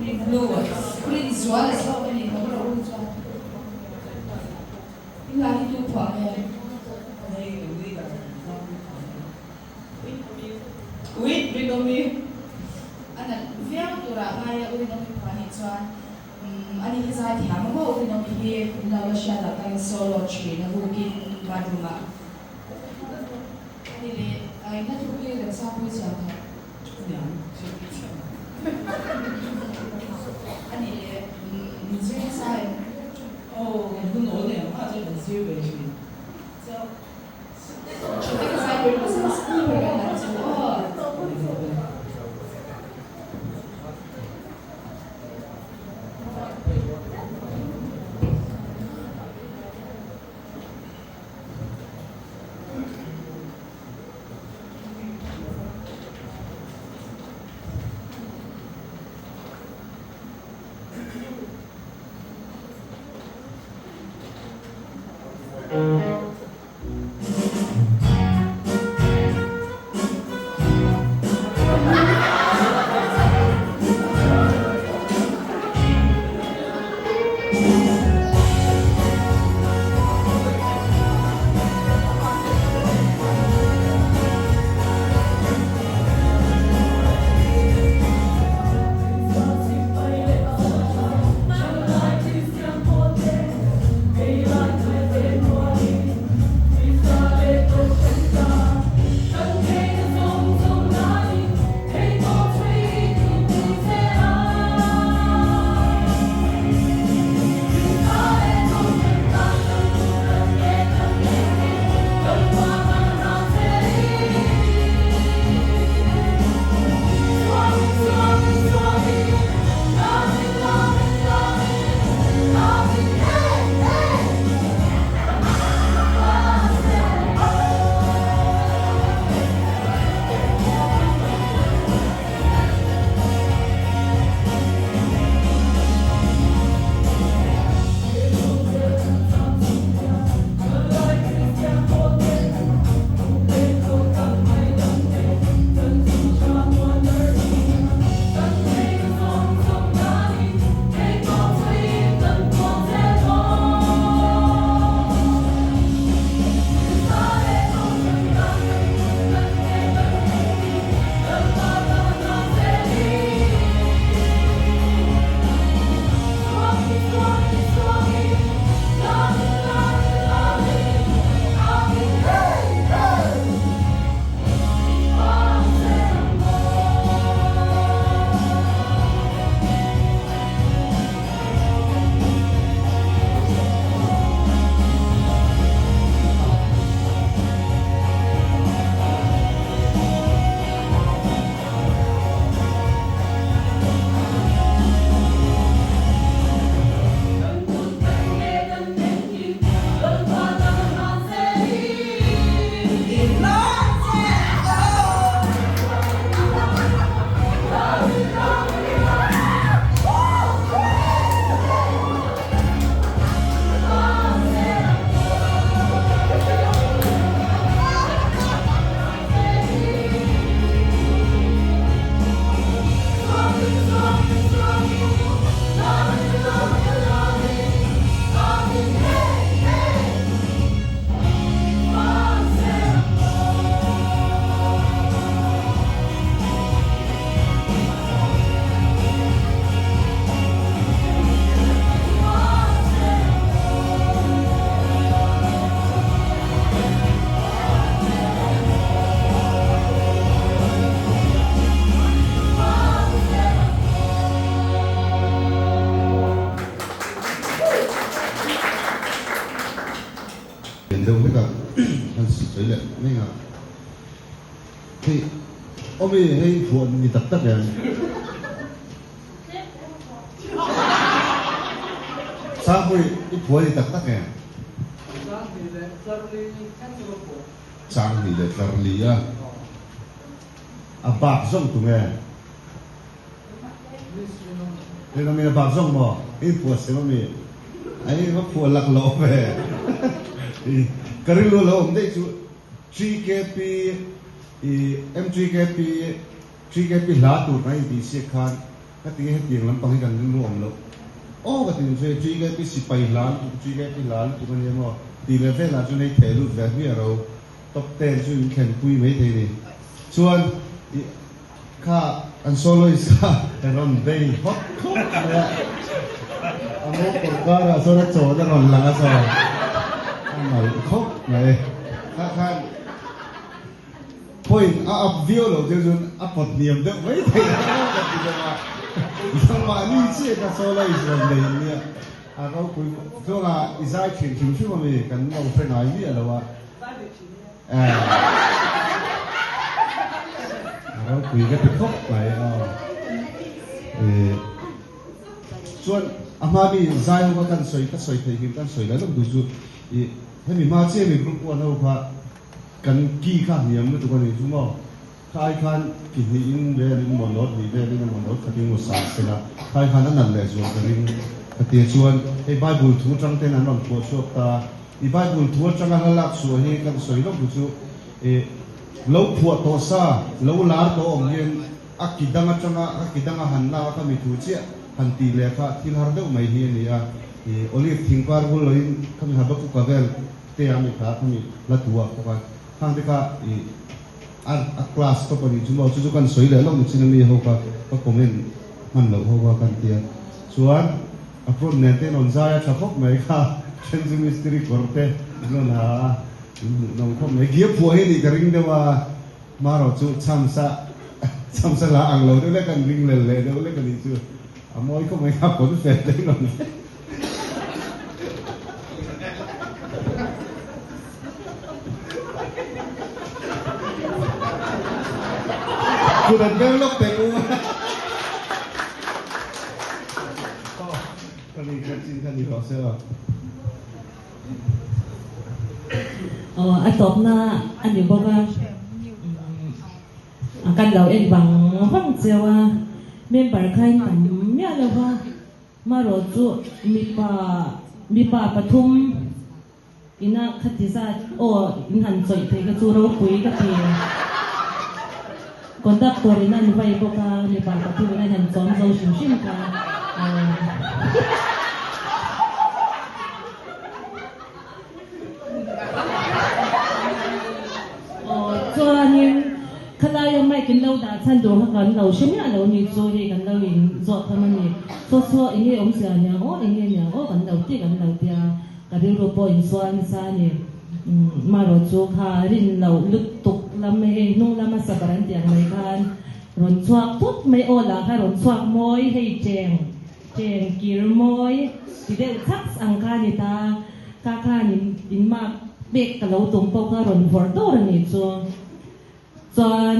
Rinzuala zawk a ni lo rawh u chuan i hla hi tu phuah nge? Ui Rinawmi a nat viau turah ngai a, U Rinawmi phuah anih chuan umm ani hi zaithiam a maw U Rinawmi hi in lo la hriat ah takin solo thin a rukin bathroom ah ani leh a in la thuk hi Remsangpuii chuan tho. Ani leh min zir nasa em? Aw kan hun awl nei ang kha chuan kan zir ve thin. Ṭhute ka zai ber nasa school ber kan lan chu aw. Lian deuh hlek a han sawi leh mai ang a. Hei awmi hei phuah ni tak tak em? Sangpui i phuah ni tak tak em? Changhnih leh tlarli a a bak zawng tu nge? Rinawmi a bak zawng maw? I phuah sem ami? Ai va phuah lak lo ve. Ka rilru lo awm daih chu TKP i MTKP TKP hla tur kan intih siak khan. Ka ti nge hetiang lampang hi kan rilru awm loh aw ka ti chu hei tui gai pi sipai hla lutuk tui gai pi hla lutuk a nia maw tih leh velah chuan hei theh lut ve hmiah ro top ten chu in thlen pui maithei ni chuan ih kha an soloist kha rawn bei hawk khawp mai a a mo kawr karah chuan a chawn a rawn lang a chaw a nalh khawp mai kha khan. Point a up viau loh deuh chuan a pawt hniam deuh mai thei a ka ti deuh a, mahni chiah ka soloist rawn nei nia a ropui chuanga i zai thin hrim hrim ami kan lo hre ngai miah lo a a ropui ka ti khawp mai aw chuan a hma mi zai ho kha kan sawi ka sawi thei hrim kan sawi lai lawk duh chu i hemi hma chiah mi group one ho kha Kan ki kha hniam lutuk a nih chu maw? Kha ai khan ki hnihin velin maw nawt hnih velin emaw nawt khatin maw sa sela kha ai khan a nalh leh zual ka ring. Ka tia chuan hei Bible thu atang ten an rawn phuah chhuak ta. I Bible thu atanga hla lak chhuah hi kan sawi lawk chu i lo phuah tawh sa, lo lar tawh awm hian a ki dang atanga a ki danga han lak a kha mi thu chiah han tih leh kha thil har deuh mai hi a ni a. I Olive thingpar bul loin khami Habakuka vel Te a mi kha khami hla tu ah pawh khan khang te kha i a a class tawp a nih chu maw chu chu kan sawi leh lawk ni chin a mi ho kha ka comment hman loh ho kha kan tia chuan a prod nen te rawn zai a tha khawp mai kha then chu mistiri kawr te an rawn ha a in hmuh nawm khawp mai gear phuah hi nih ka ring deuh a hmarawh chu chhamsa chhamsa la ang lo deuh lek an ring lel leh deuh lek a nih chu a mawi khawp mai kha pawn fel te rawn Kut an beng lawk teh u. Ka ni kha chin kha ni rawh se aw. Aw a tawpna a ni bawk a. Kan lo en vang vang cheu a. Member kha in tam miah lo va. Marawh chu mipa mipa pathum ina khati zat aw in han chawih thei kha chu ropui ka ti. Conductor in an vai bawk a, mipa pathum in an han chawm zo hrim hrim kha aw. Aw chuanin khalaia mic in lo dah chhan tur kha kan lo hre miah lo ni chu hei kan lo in zawh tham a ni. Chaw chaw eng nge awmzia niang aw eng nge niang aw kan lo ti kan lo tia ka rilru pawh in sual nasa a ni. Marawh chu kha rin loh lutuk lam hei hnung lama sabar an tih ang mai khan rawn chhuak phut mai aw lah kha rawn chhuak mawi hei cheng Cheng kir mawi ti deuh chhaks ang kha a ni ta. Ka khan in in mark pek ka lo tum pawh kha rawn vawrh dawr a nih chu. Chuan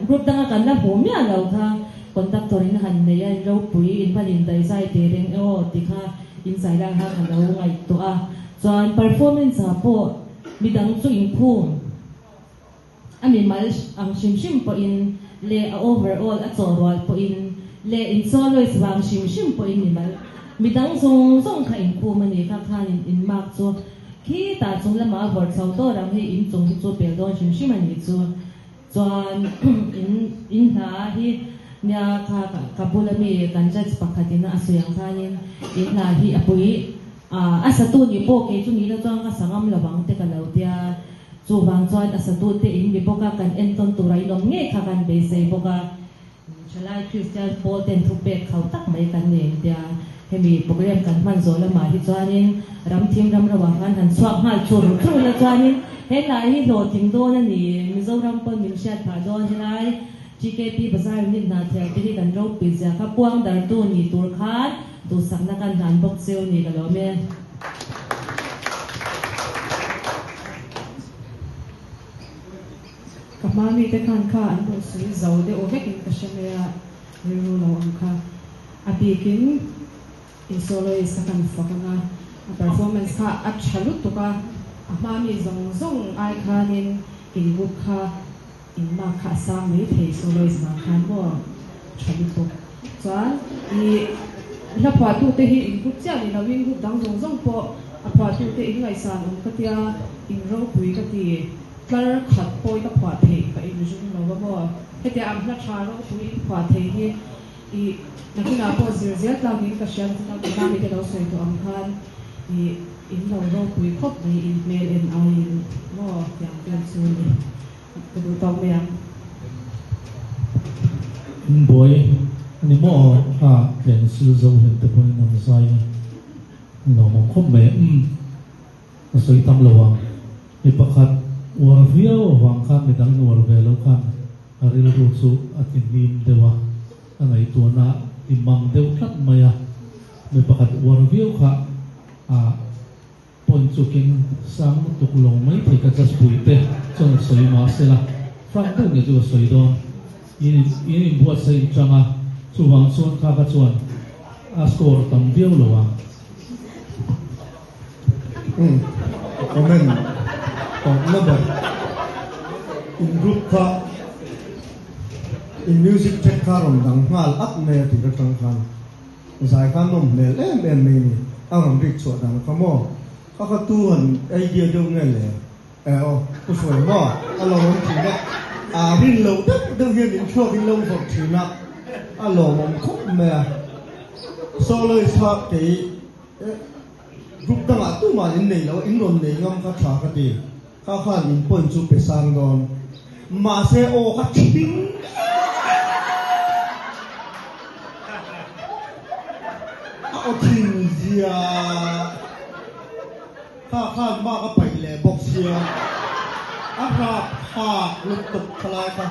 group danga kan la hmuh miah lo kha conductor in han nei a, in ropui in hman in daihzai teh reng e aw ti kha in zai lai kha ka lo ngaihtuah a. Chuan performance ah pawh midang chu inkhum. A mimal ang hrim hrim pawhin leh a overall a chawh rual pawhin leh in soloist vang hrim hrim pawhin mimal midang zawng zawng kha inkhum a ni kha khan in in mark chu khitah chung lamah a vawrh chho dawr ang hei in chung hi chu pel dawn hrim hrim a ni chu chuan in in hna hi nia kha ka bula mi kan judge pakhatin a sawi ang khanin in hna hi a pui a satu nih pawh kei chu ni la chuan ka sa ngam lovang te ka lo tia. Chuvang chuan a satute in mi bawk a, kan entawn tura in awm ngei kha kan beisei bawk a. Thalai Kristian pawl ten thupek khau tak mai kan nei ang tia hemi program kan hman zawh lamah hi chuanin ramthim ram roah khan han chhuak nghal chur chur ila chuanin he hnah hi hlawhtling dawn a ni, Mizoram pawn min hriat phah dawn helai GKP Bazar unit hna thiam te hi kan ropui zia kha puang dartu ni tur khan duhsakna kan hlan bawk cheu ni ka lawm e. Ka hma mite khan kha an rawn sawi zo deuh vekin ka hre mai a, rilru lo ang kha. A bikin in soloist a kan fak ang a, a performance kha a tha lutuk a, a hma mi zawng zawng ai khanin in group kha in mark kha a sang mai thei soloist vang khan maw tha lutuk. Chuan i hla phuahtute hi in group chiah ni loin group dang zawng zawng pawh a phuahtute in ngaihsan awm ka tia, in ropui ka ti, tlar khat pawi ka phuah theih ka inzung lo a maw? Hetiang ang hla tha ropui in phuah thei hi. I nakinah pawh zir zel tlak in ka hria chuta tuna mite lo sawi tawh ang khan i in lo ropui khawp mai in hmel en aiin maw tiang vel chu ni ka duh tawk mai ang. In buai a ni maw kha tlen sil zo hlem te pawhin an zai a lawmawm khawp mai umm ka sawi tam lo ang mi pakhat uar viau avang khan midang in uar ve lo khan a rilru chu a ti hlim deuh a, a ngaihtuahna a ti mang deuh tlat mai a, mi pakhat uar viau kha a point chu keng sang lutuk lo mai thei ka judge pui te chuan a sawi mahse la, frank deuh nge chu ka sawi dawn, in in inbuatsaih in tang a, chuvang chuan kha kha chuan a score tam viau lo ang. Umm comment tawpna ber in group kha in music track kha rawn dang nghal at mai a tir atang khan zai kha nawm hmel em em mai ni a rawn rik chhuah dan kha maw kha kha tu han idea deuh nge le e aw pu hruai maw a lo awm thin a a rin loh deuh deuh hian in thluak in lo vawrh thin a a lawmawm khawp mai a soloist kha kei Group dangah tumah in nei lo a, in rawn nei ngam kha tha ka ti. Kha khan in point chu pe sang dawn. Mahse aw ka thing A aw thin zia Kha khan mark a paih leh bawk sia. A rap thlak lutuk thalai kha.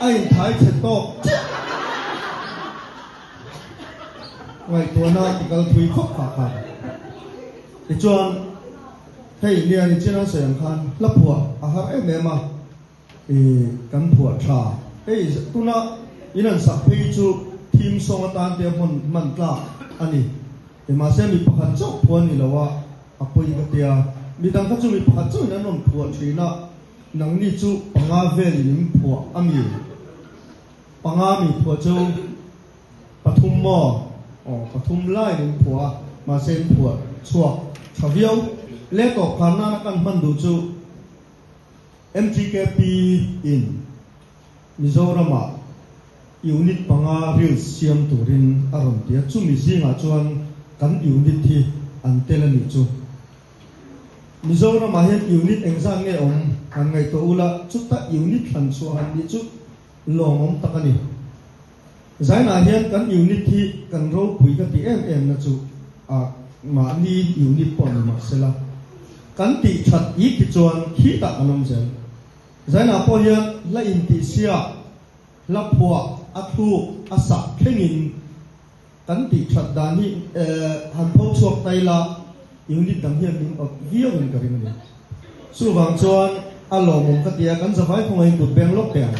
A inthai chhe tawk chiah. Ngaihtuahna ti kal thui khawp khah kha. Tichuan, hei Liani Chian an sawi ang khan hla phuah a har em em a, ih kan phuah tha. Hei tuna in an sak phei chu theme song atan te a hman hman tlak a ni. Mahse mi pakhat chauh phuah a ni lo a, a pawi ka tia. Midang kha chu mi pakhat chauhin an rawn phuah thin a, nangni chu panga velin in phuah a mi? Panga mi phuah chu pathum maw? Aw, pathum laiin in phuah a, mahse in phuah chhuak tha viau. Le tawp khan nana kan hman duh chu MTKP in Mizoramah unit panga reels siam turin a rawn ti a, chumi zingah chuan kan unit hi an tel a nih chu. Mizoramah hian unit engzat nge awm han ngaihtuah ula, chuta unit thlan chhuah han nih chu lawmawm tak a ni. Zainah hian kan unit hi kan ropui ka ti em em na chu a mahni unit pawh ni mah sela, kan tih that ik hi chuan khitah kan awm zel. Zainah pawh hian hla intihsiak, hla phuah, a thluk, a sak thlengin, Kan tih that dan hi han pho chhuak ta ila unit dang hian min awt viau in ka ring a ni. Chuvang chuan a lawmawm ka ti a, kan zavai khawngaih in kut beng lawk teh ang.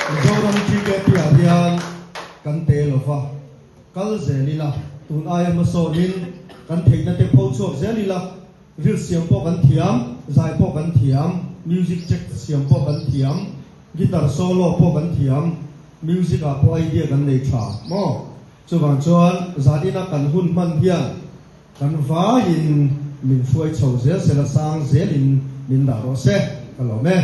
Mizoram TKP ah hian kan te lo va, kal zel ila, tun aia hmasawnin kan theihna te pho chhuak zel ila, ril siam pawh kan thiam, zai pawh kan thiam, music check siam pawh kan thiam, Guitar solo pawh kan thiam, music ah pawh idea kan nei tha maw? Chuvang chuan zanina kan hun hman hian kan vaiin min hruai chho zel sela sang zelin min dah rawh se ka lawm e.